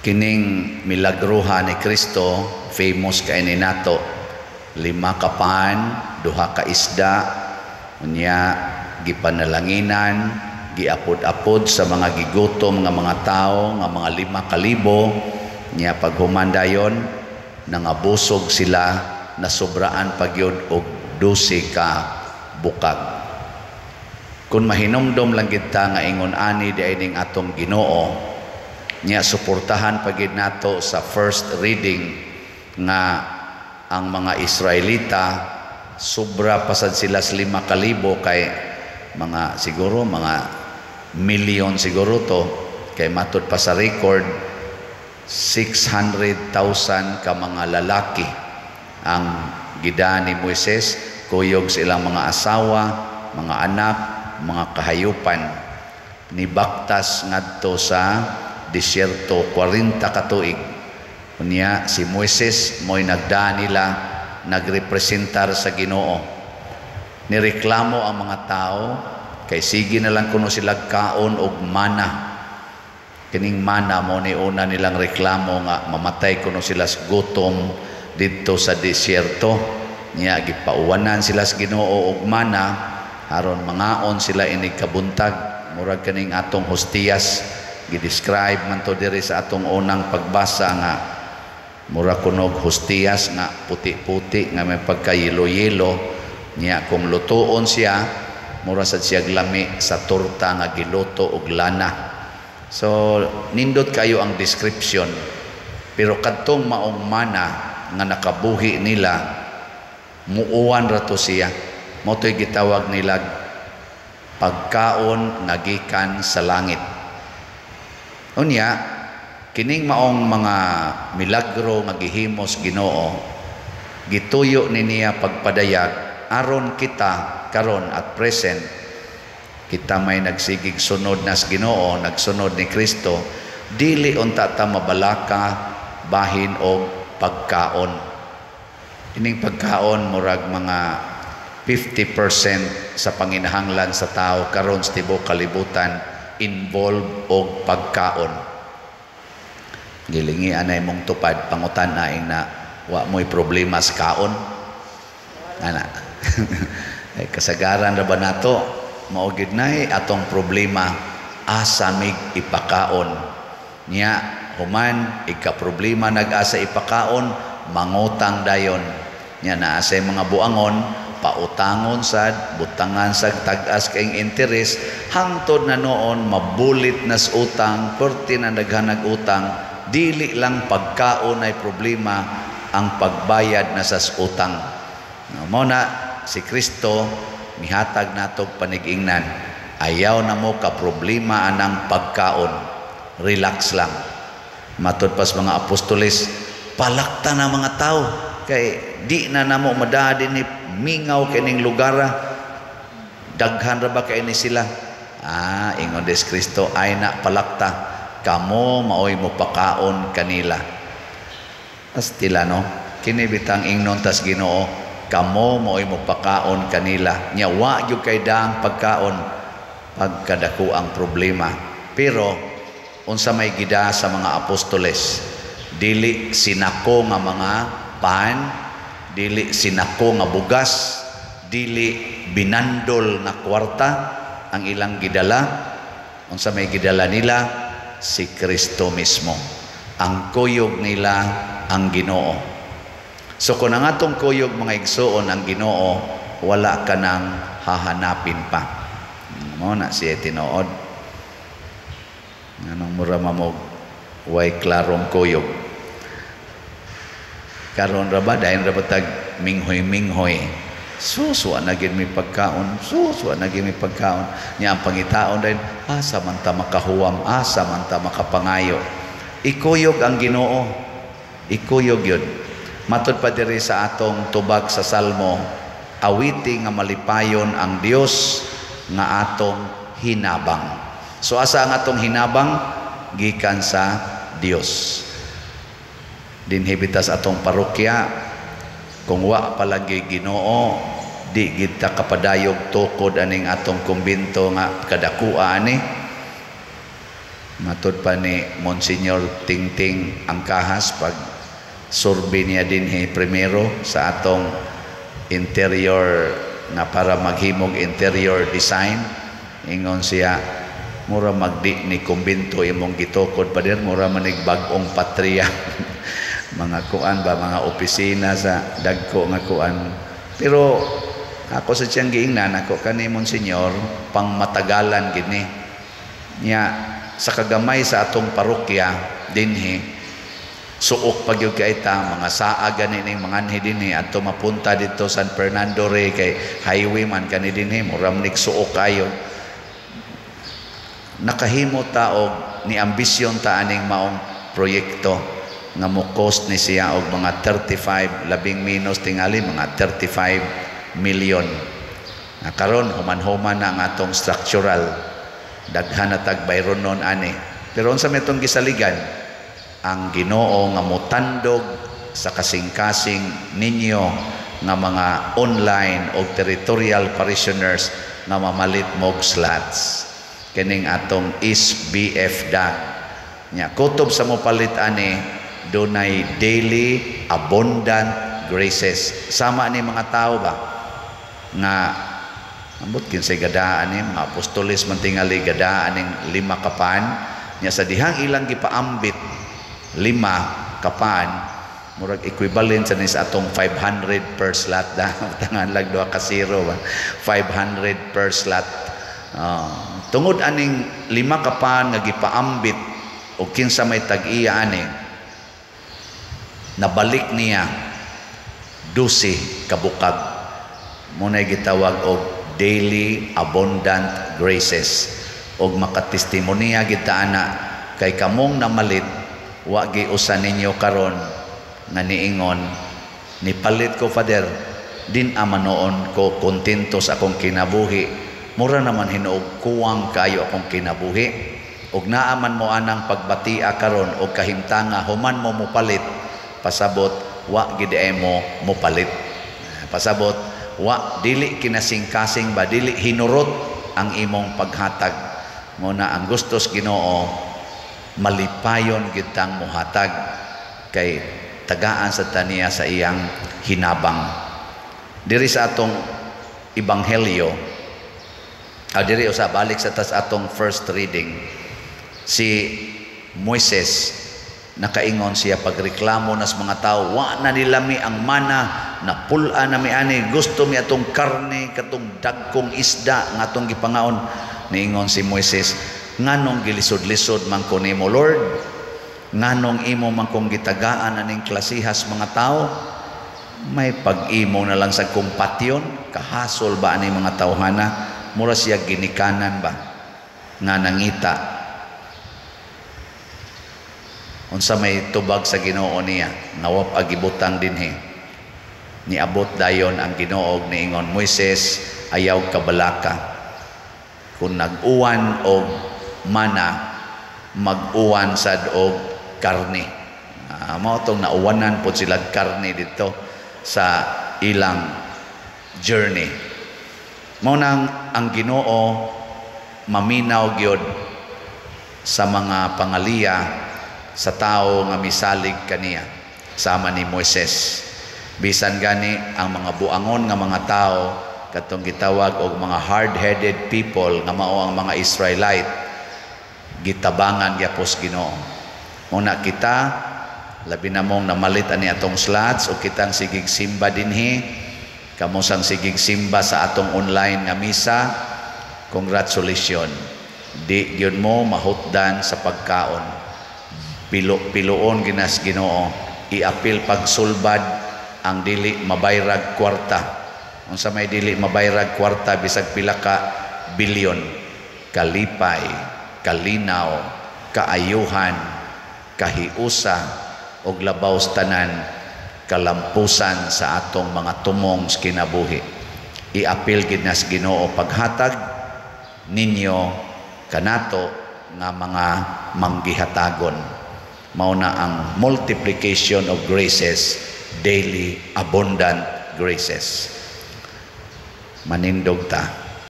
Kining milagruha ni Kristo, famous kay ni nato. Lima ka pan, duha ka isda, unya gipanalanginan, giapod-apod sa mga gigutom nga mga tao nga mga 5,000. Nya paghuman dayon, nangabusog sila, nasubraan pa gyud og 12 ka bukag. Kung mahinumdom lang kita nga ingon ani di ning atong Ginoo, nya suportahan pa gyud nato sa first reading nga ang mga Israelita sobra pasad sila sa 5,000, kay mga siguro mga milyon siguro to, kay matud pa sa record 600,000 ka mga lalaki ang gida ni Moises, kuyog sa ilang mga asawa, mga anak, mga kahayupan. Nibaktas ngadto sa disyerto 40 ka tuig. Unya si Moises mo'y nagda nila, nagrepresentar sa Ginoo. Nireklamo ang mga tao kay sige na lang kuno sila kaon og mana. Kining mana mo ni una nilang reklamo nga mamatay kuno sila sa gutom didto sa disyerto. Niya gipauwanan sila sa Ginoo og mana aron mangaon sila inig kabuntag. Murag kaning atong hostiyas, gidescribe man to diri sa atong unang pagbasa nga mura kunog hostiyas nga puti-puti nga may pagkayelo-yelo. Niya kung lutuon siya, mura sad siya lami sa torta nga giluto og lana. So nindot kayo ang description, pero kadtong maong mana nga nakabuhi nila, muuwan ra to siya. Mao to'y gitawag nila pagkaon nga gikan sa langit. Unya kining maong mga milagro nga gihimos Ginoo, gituyo ni niya pagpadayag aron kita karon at present, kita may nagsigig sunod nas Ginoo, nagsunod ni Kristo, dili unta ta mabalaka bahin og pagkaon. Ining pagkaon murag mga 50% sa panginahanglan sa tao karon sa tibuok kalibutan involved og pagkaon. Gilingi anay mong tupad, pangutan na na wa mo'y problema sa kaon. Ana. Ay, kasagaran ra ba nato mao gid nay atong problema, asa mig ipakaon. Nya human ika problema nag-asa ipakaon, mangutang dayon. Nya naa say mga buangon, pautangon sad, butangan sad tag-as kayong interes, hangtod na noon mabulit nas utang, perti na daghan utang. Dili lang pagkaon ay problema, ang pagbayad na sa utang. No, mao na si Kristo mihatag natog panigingnan, ayaw na mo ka problema anang pagkaon, relax lang. Matud pas mga apostoles, palakta na mga tao kay di na namo madaha ni mingaw kining lugara, daghan ra ba kay ni sila. Ingon des Kristo, ay na palakta, kamo maoy mo pakaon kanila. Astila no, kini bitang ingnon tas Ginoo, kamo maoy mo pakaon kanila. Nya wa gyud kay daang pagkaon, pagkadako ang problema. Pero unsa may gida sa mga apostoles, dili sinako nga mga pan, dili sinako nga bugas, dili binandol nga kwarta ang ilang gidala. Unsa may gidala nila? Si Kristo mismo. Ang kuyog nila ang Ginoo. So kung ang atong kuyog, mga igsuon, ang Ginoo, wala ka nang hahanapin pa. Mo na siya tinuod. Anong mura mamog way klarong kuyog. Karon ra ba dayon ra ba tag minghoy-minghoy. Sus, wa na gid mi pagkaon. Sus, wa na gid mi pagkaon. Nya ang pangitaon dayon, asa man ta makahuwam, asa man ta makapangayo. Ikuyog ang Ginoo. Ikuyog yun. Matud pa diri sa atong tubag sa Salmo, awiti nga malipayon ang Dios nga atong hinabang. So asa ang atong hinabang? Gikan sa Dios. Dinhi bitas atong parokya, kung wa palagi Ginoo, di gid ta kapadayog tukod aning atong kumbinto nga kadakua ani. Matud pa ni Monsignor Tingting Angkahas, pag survey niya dinhi primero sa atong interior nga para maghimog interior design, ingon siya, "Mura magdi ni kumbento imong gitukod, pader, mura manig bag-ong patriya." Mga kuan ba, mga opisina sa dagko nga kuan. Pero ako sa siyang giingnan ako kani Monsignor, pang matagalan gini niya sa kagamay sa atong parokya dinhi. Suok pa gyud kay ta, mga saa gani ning mga anhi dinhi adto mapunta dito San Fernando Rey, kay highway man kani dinhi, mura man suok kayo. Nakahimo ta og ni ambisyon ta aning maong proyekto nga mo cost ni siya og mga 35, labing minus tingali mga 35 million. Na karon human-human na ang atong structural, daghan na tag bayronon ani. Pero unsa may itong gisaligan? Ang Ginoo nga motandog sa kasing-kasing ninyo nga mga online o territorial parishioners nga mamalit mog slots kining atong SBF DAG nya. Kutob sa mopalit ani, dunay daily abundant graces, sama ni mga tao ba nga ambot kinsay gadaan ni mga apostoles man tingali gadaan ning 5 ka pan nya. Sa dihang ilang gipaambit 5 ka pan, murag equivalent sa ni sa atong 500 per slot da, tangan lang duha ka zero ba, 500 per slot. Tungod aning 5 ka pan nga gipaambit og kinsa may tag-iya ani, nabalik niya 12 kabukag. Muna'y gitawag og daily abundant graces. Og makatestimonya gid ta ana kay kamong namalit, wa giusa ninyo karon nga niingon, "Nipalit ko, Father, din ama noon ko kontento sa akong kinabuhi, mura naman hinuog kuwang kayo akong kinabuhi." Og naa man mo anang pagbatia karon og kahimtanga human mo mopalit, pasabot wa gid mo mopalit. Pasabot wa dili kinasingkasing ba, dili hinurot ang imong paghatag. Mo na ang gustos Ginoo, malipayon gid tang mohatag kay tagaan sa taniya sa iyang hinabang. Diri sa atong ebanghelyo, diri usa balik sa tas atong first reading, si Moises nakaingon siya pagreklamo nas mga tao, "Wa na nilami ang mana, napul-a na mi ani, gusto mi atong karne, katong dagkong isda nga atong gipangaon." Niingon si Moises, "Nganong gilisod-lisod man ko nimo, Lord? Nganong imo man kong gitagaan aning klasihas mga tao? May pag-imo na lang sa kumpatyon, kahasol ba ani mga tawhana?" Mura siya ginikanan ba nga nangita unsa may tubag sa Ginoo niya, nawap agibutang dinhi. Niabot dayon ang Ginoo og niingon, "Moises, ayaw kabalaka. Kung nag-uwan og mana, mag-uwan sad og karne." Mao tong nauwanan pod sila karne dito sa ilang journey. Mao nang ang Ginoo maminaw gyud sa mga pangaliya sa tao nga misalig kaniya, sama ni Moises. Bisan gani ang mga buangon nga mga tao, katong gitawag og mga hard-headed people nga mao ang mga Israelite, gitabangan gyapos Ginoo. Muna kita labi na mong namalit ani atong slots o kitang sigig simba dinhi, kamo sang sigig simba sa atong online nga misa, congratulations. Di gyud mo mahutdan sa pagkaon. Pilo-piloon ginas Ginoo, iapil pagsulbad ang dili mabayrag kwarta. Unsa may dili mabayrag kwarta bisag pila ka bilyon? Kalipay, kalinaw, kaayuhan, kahiusa og labaw sa tanan, kalampusan sa atong mga tumong sa kinabuhi. Iapil gid nas Ginoo paghatag ninyo kanato nga mga manggihatagon. Mao na ang multiplication of graces, daily abundant graces. Manindog ta.